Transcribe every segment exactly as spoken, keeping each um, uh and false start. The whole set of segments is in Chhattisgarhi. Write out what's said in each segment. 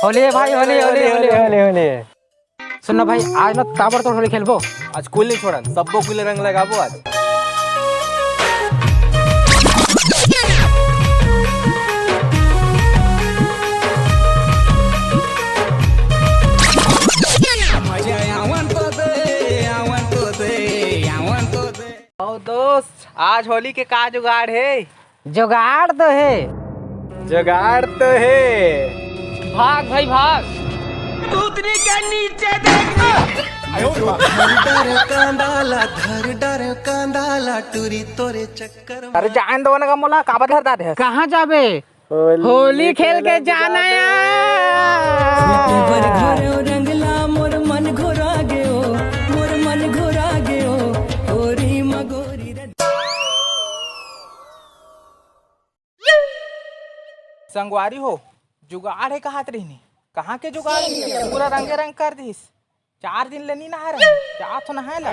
होली हे भाई, होली, होली, होली, होली। सुन ना भाई, आज ना ताबड़तोड़ होली खेलबो। आज कोई नहीं छोड़न, सबो कोई ले रंग लगाबो आज। आओ दोस्त, आज होली के का जुगाड़ हे? जुगाड़ तो हे। जुगाड़ तो हे। भाग भाई भाग। भूतनी के नीचे देख। धर डारे कांदा ला, धर डारे कांदा ला, टूरी तोरे चक्कर में। अरे जान दो ना मोला, काबर धर डारे हस? कहाँ जाबे? होली खेल के जाना यार। घोरे ओ रंगला, मोर मन घोरा गयो, मोर मन घोरा गयो, होरी मगोरी रे। संगवारी हो, जुगाड़ हे कहत रहिनी, कहाँ के जुगाड़? पूरा रंगे रंग कर दिस। चार दिन ले नी नहाए रहे, जा तो नहाए ला।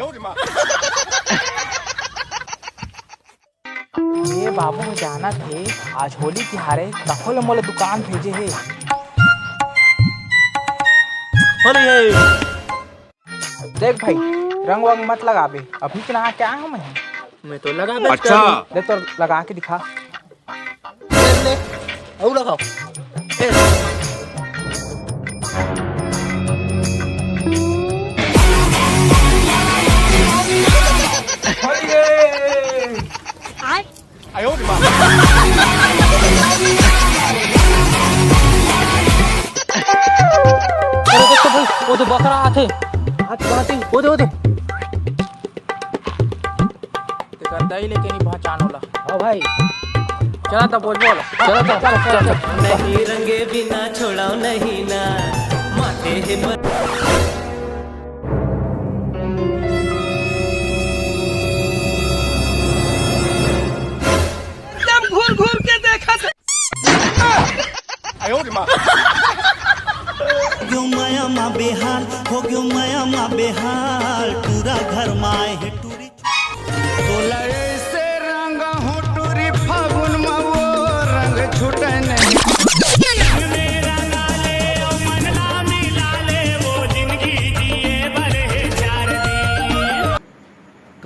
ए बाबू, जानत हे, आज होली तिहार हे, तभो ले मोला दुकान भेजे हे। होली हे। देख भाई, रंग वंग मत लगाबे, अभी तो नहा के आया हूँ मैं। मैं तो लगा अच्छा। दे तो लगा के दिखा। ले, ले, अउ लगाओ। ए। अरे देखो भाई, वो तो बकरा आथे। हाथ बाटे, वो दे, वो दे। तेकर दई लेके नहीं पहचान होला। हाँ भाई। चला तो बोल, बोल। चला तो, चला, चला, चला। नहीं रंगे बिना छोड़ाओ नहीं ना, माथे हे ब- एकदम घूर घूर के देखा था। हो गयो माया मा बेहाल, हो गयो माया मा बेहाल, टूरा घर मा आए हे टूरी। तोला ऐसे रंग हो टूरी फागुन मा वो रंग छूटे नहीं। त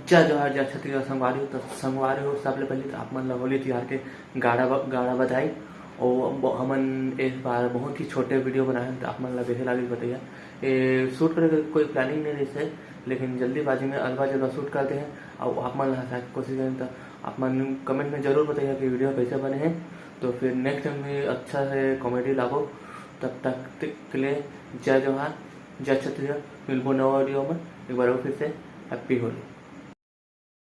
जय जोहार, जय छत्तीसगढ़ संगवारी हो। त संगवारी हो, सबले पहिली त आप मन ल होली तिहार के गाड़ा ब-, गाड़ा बधाई। अउ ब-, हमन इस बार बहुत ही छोटे वीडियो बनाए हन, त आप मन ल कइसे लागिस बतइया। ए, शूट करे के कोई प्लानिंग नहीं रहिस हे, लेकिन जल्दीबाजी में अलवा जलवा शूट कर दे हन, अउ आप मन ल हंसाए के कोशिश करेन। त आप मन कमेंट में जरूर बतइया कि वीडियो कइसे बने हे। तो फिर नेक्स्ट टाइम भी अच्छा से कॉमेडी लाबो, तब तक के लिए जय जोहार, जय छत्तीसगढ़। मिलबो नवा वीडियो में, एक बार अउ फिर से हैप्पी होली।